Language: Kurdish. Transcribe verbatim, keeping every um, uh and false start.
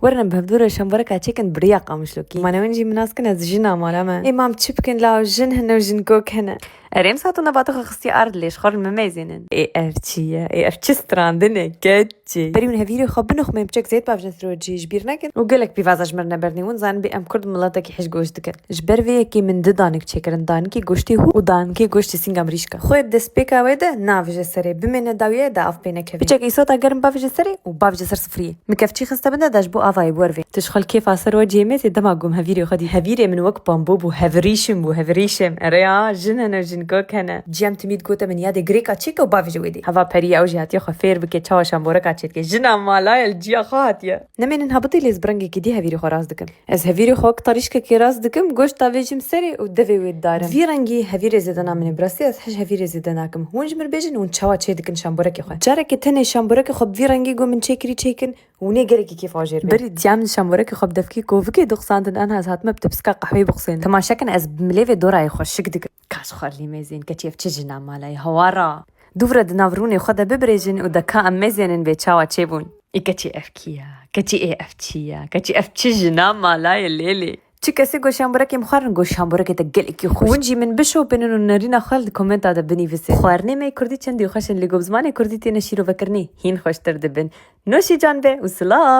Werin em bi hevdû re şamboreka çêkin bi riya qamişlokî. Ma newên jî min nas kin ez jina mala me. Ê mam çi bikin la jin hene û jinkok hene. Erê em sato nebata xwe xistiye ard lê ji xwe re mimeyzênin. Ê ev çi ye? Ê ev çi strandin e? Keçê. Berî hûn hevîrê xwe binixmên piçek zêd bavêjin serocî ji bîr nekin. Û gelek pîvaza ji mir nebernî hûn zanin bê em kurd miletekî hişk goş dikin. Ji ber vê yekê min du danik çêkirin, danikê goştê hû û danikê goştê sînga mirîşka. Xwe destpêka wê de navêje serê, bimêne dawiyê de av pê nekevê. Piçek îsota germ bavêje serê û bavêje ser sifriyê. Min kevçî xiste bin de de ji bo avayê bi wer vê. Tu ji xwe li kêfa ser we cihê mêzê dema gom hevîrê xwe dî. Hevîrê min wek pambo bû, hevrîşim bû, hevrîşim. Erê ya, jin hene, jinkok hene. Cem timî digote min yadê girêka çêke û bavêje wê dê. Heva perî ew jî hatiye xwe fêr bike çawa şamboreka çêdike. Jina mala ye li ciya xwe hatiye. Nemênin hebitê lê ez bi rengekî dî hevîrê xwe rast dikim. Ez hevîrê xwe wek tarîşkekê rast dikim, goşt davêjim serê û devê wê didarim. Vî rengî hevîrê zêde namîne. Bi rastî ez hej hevîrê zêde nakim. Hûn ji min bêjin hûn çawa çêdikin şamborekê xwe. Careke tenê şamborekê xwe bi vî rengî got min çêkirî çêkin, hûn ê gelekî kêfa jêr bin. Berî diya min şamborekê xwe bi devkî kovikê dixuzandin, aniha ez hatime bi tipsika qehweyê bixuzênim. Temaşe kin ez bi milêvê dorayê xwe şik dikim. Kaş xwe lîmêzên keçê ev çi jina malayê hewara. Dûv re di nav rûnê xwe de bibirêjin û de ka em mêzênin bê çawa çêbûn. Ê keçî ev kî ya? Keçî ê ev çi ya? Keçî ev çi jina mala ye lêlê? Çi kesê got şamborekê min xwarin, got şamborekê te gelekî xweş. Hûn jî min bişopînin û nerîna xwe li komenta de binivîsin. Xwarinê me yê kurdî çendî xweş in, lê ku bi zimanê kurdî têne şîrovekirinê hîn xweştir dibin. Noşî can be û silav.